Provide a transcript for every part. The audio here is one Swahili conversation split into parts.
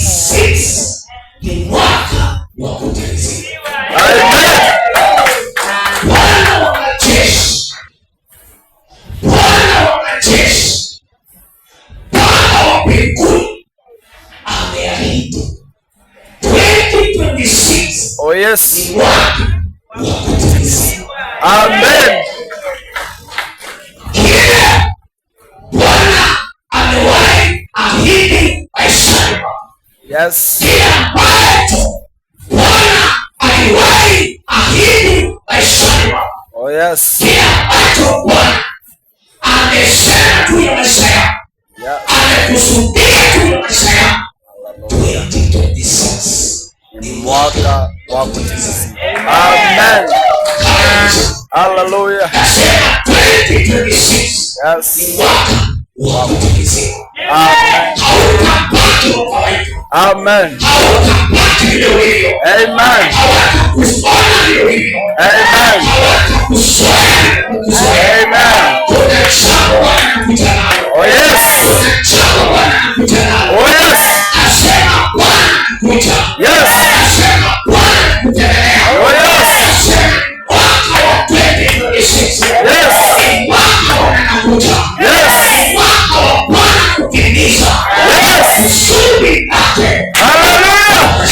2026 ni mwaka wa kutimiziwa. Amen. Bwana wa majeshi, Bwana wa majeshi, Baba wa mbinguni ameahidi 2026 Oh yes. ni mwaka wa kutimiziwa. Amen. Kile Bwana amewahi ahidi maishani mwako, kile ambacho Bwana aliwahi ahidi maishani mwako, Oh yes. kile ambacho Bwana amesema juu ya maisha yako, amekusudia juu ya maisha yako, 2026 Ni mwaka wa kutimiziwa. Amen. Hallelujah. Nasema 2026 ni mwaka wa kutimiziwa. Amen. Hautabaki wa kawaida, Amen. hautabaki vile ulivyo, Amen. hawatakuona vile ulivyo, Amen. hawatakuzoea vile kuzoea. Amen. Kuna jambo Bwana anakuja nalo, Oh yes. kuna jambo Bwana anakuja nalo. Oh yes. Asema Bwana anakuja, asema Bwana anakutembelea. Oh yes. Asema mwaka wa 2026 ni mwaka wa anakuja, ni mwaka wa Bwana kutimiza kusudi lake. Hallelujah.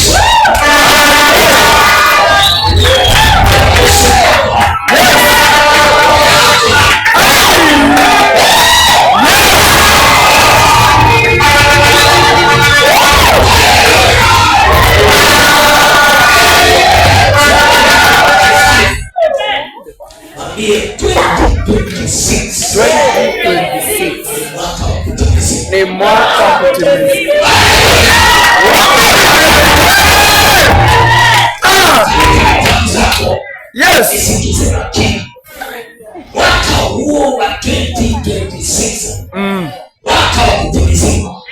Mwambie 2026 2026 ni mwaka wa kutimiziwa. Ni mwaka wa kutimiziwa. Ah. Zako nisikize makini. Mwaka huo wa 2026, mwaka wa kutimiziwa,